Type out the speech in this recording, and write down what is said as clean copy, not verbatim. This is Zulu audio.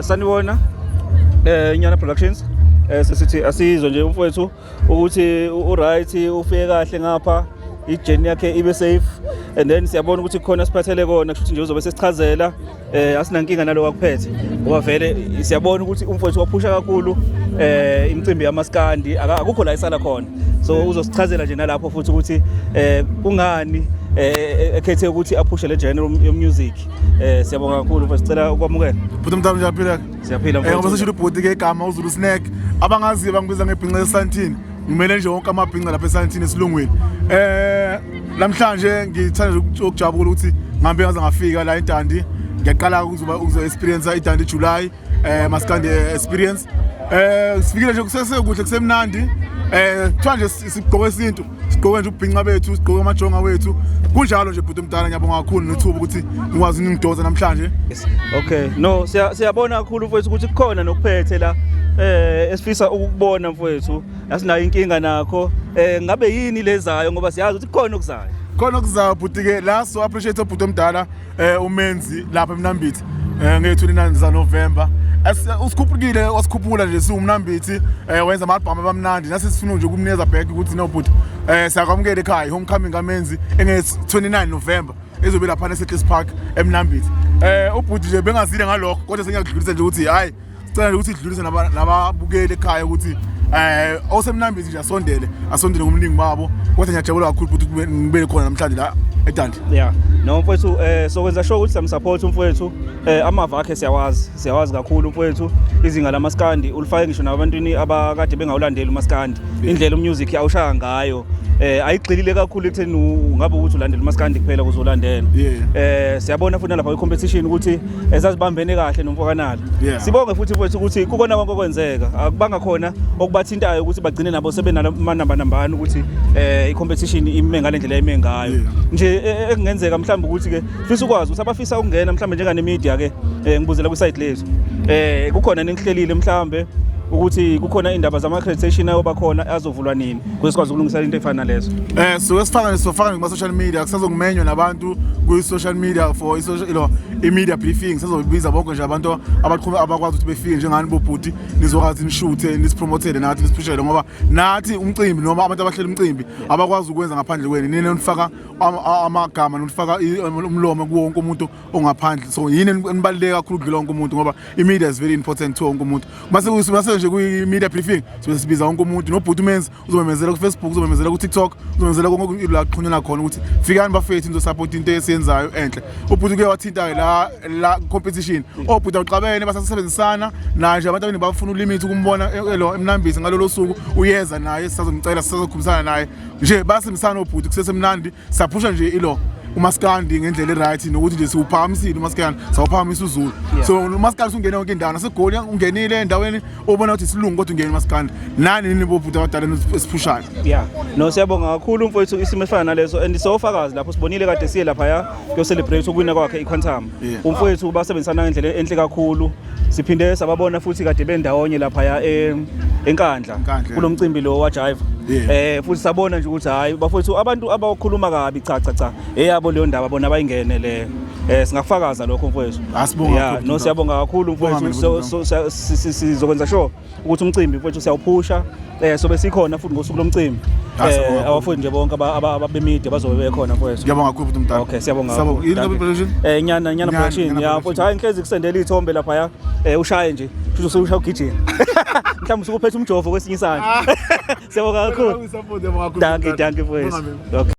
Sanibona Nyana Productions. Sesithi asizwe nje umfowethu ukuthi u-right, ufike kahle ngapha, i-journey yakhe ibe safe, and then siyabona ukuthi khona siphathele kona, kusho ukuthi nje uzobe sesichazela. Asinankinga naloko akuphethe, ngoba vele siyabona ukuthi umfowethu waphusha kakhulu imicimbi yamaskandi, akukho la isala khona. So uzosichazela nje nalapho futhi ukuthi kungani ekhethe ukuthi aphushe le genre yo-music. Siyabonga kakhulu mfowethu, sicela ukwamukela. Bhuti mntana, ngiyaphila. Siyaphila. Ngoba mfowethu. Seshilo ubhuti ke igama uZulu Snack. Abangaziyo bangibiza ngebhinca eSantini. Ngimele nje wonke amabhinca lapha eSantini esilungwini. Namhlanje ngithanda nje ukujabula ukuthi ngihambe ngaze ngafika la eDundee. Ngiyaqala ukuzoba ukuzo experience iDundee July Maskandi experience. Sifikile nje kusesekuhle, kusemnandi. Kuthiwa nje sigqoke isintu, sigqoke nje ubhinca bethu, sigqoke amajonga wethu. Kunjalo nje, bhuti omdala, ngiyabonga kakhulu nethuba ukuthi ngikwazi ningidonsa namhlanje. Okay, no, siyabona kakhulu mfowethu ukuthi kukhona nokuphethe la esifisa ukukubona mfowethu. Asinayo inkinga nakho. Ngabe yini lezayo, ngoba siyazi ukuthi kukhona okuzayo? Khona okuzayo, bhuti ke la, so appreciate ubhuti omdala uMenzi lapha eMnambithi nge-29 za November. Usikhuphukile, wasikhuphula nje siwumnambithi, wenza ama-album abamnandi, nase sifuna nje ukumnikeza back ukuthi no bhuti, siyakwamukela ekhaya, homecoming kaMenzi enge-29 November ezobe lapha eSettlers Park eMnambithi. Ubhuti nje bengazile ngalokho, kodwa sengiyakudlulisa nje ukuthi hayi, sicela nje ukuthi idlulise nababukeli ekhaya ukuthi osemnambithi nje asondele, asondele ngomningi babo. Kodwa ngiyajabula kakhulu futhi ngibe khona namhlanje la eDundee. Yeah. No mfowethu, sokwenza sure ukuthi siyamsupport umfowethu. Amava akhe siyawazi, siyawazi kakhulu umfowethu. Izinga lamaskandi ulifake ngisho nabantwini abakade bengawulandeli umaskandi. Indlela umusic awushaya ngayo ayigxilile kakhulu ekutheni ungabe ukuthi ulandela umaskandi kuphela kuzolandela. Siyabona futhi nalapha kwi-competition ukuthi zazibambene kahle nomfokanala. Sibonge futhi mfowethu ukuthi kukona konke okwenzeka akubanga khona okubathintayo ukuthi bagcine nabo sebenamanamba nambani ukuthi i-competition ime ngale ndlela ime ngayo. Nje ekungenzeka mhlawumbe ukuthi ke fisa ukwazi ukuthi abafisa ukungena mhlawumbe njengane media ke, ngibuzela kwi-site lethu, kukhona nenihlelile mhlawumbe ukuthi kukhona indaba zama accreditation ayoba khona, azovulwa nini, ukuze sikwazi ukulungisa into efana nalezo? So esifaka sofaka kuma social media, kusazokumenywa nabantu ku social media for i social i media briefing. Sizobiza bonke nje abantu abaqhuma abakwazi ukuthi befike njengani bobhuti, nizokwazi nishuthe, nisipromothele nathi, nisiphushele, ngoba nathi umcimbi noma abantu abahlela umcimbi abakwazi ukwenza ngaphandle kwenu nini nifaka amagama, nifaka umlomo kuwo wonke umuntu ongaphandle. So yini enibaluleke kakhulu kudlula wonke umuntu, ngoba i-media is very important to wonke umuntu. Mase nje kwi-media briefing sibe sibiza wonke umuntu, nobhuti uMenzi uzomemezela ku-Facebook, uzomemezela ku-TikTok, uzomemezela konke la kuxhunyana khona ukuthi fikani bafethu, nizosupport into esiyenzayo enhle. Ubhuti kuye wathinta la competition, obhuti awuxabene, basasebenzisana naye nje. Abantu abaningi bafuna ulimit ukumbona elo eMnambithi ngalolo suku, uyeza naye, sisazomcela, sisazokhulumisana naye nje. Basebenzisana obhuti, kusesemnandi, saphusha nje ilo umaskandi ngendlela e-right, nokuthi nje siwuphakamisile umaskandi, sawuphakamisa uZulu. So umaskandi usungene yonke indawo, naseGoli ungenile, endaweni obona ukuthi isilungu kodwa ungene umaskandi. Nani nini bobhuti abadala esiphushayo. Yeah. No, siyabonga kakhulu mfowethu, isimo esifana naleso and sofakazi lapho sibonile kade siye laphaya kuyo celebrate ukuwina kwakhe iQuantum. Umfowethu basebenzisana ngendlela enhle kakhulu. Siphinde sababona futhi kade bendawonye laphaya eNkandla Enkandla. Kulo mcimbi lo wa Jive. Futhi sabona nje ukuthi hayi bafowethu, abantu abakhuluma kabi, cha cha cha, eyabo leyo ndaba, bona bayingene le. Singafakaza lokho mfowethu. Asibonga kakhulu, No, siyabonga kakhulu Bonga mfowethu. mina, So bhuti. so sizokwenza sure ukuthi umcimbi mfowethu siyawuphusha, sobe sikhona futhi ngosuku lomcimbi. Siyabonga kakhulu. Abafundi nje bonke ababemedia bazobe bekhona mfowethu. Ngiyabonga kakhulu, bhuti mdala. Okay, siyabonga Siyabonga. kakhulu. Yini ngabe Dankie. production? Nyana Nyana Nyana, Production. Nyana Ya Production. mfowethu, hayi, ngihlezi kusendela ithombe lapha ya. Ushaye nje. Futhi usushaya ugijima. Mhlawumbe usukuphethe umjovo kwesinye isandla. Siyabonga kakhulu. Ngiyabonga kakhulu. Dankie, dankie mfowethu. Bonga mina. Okay.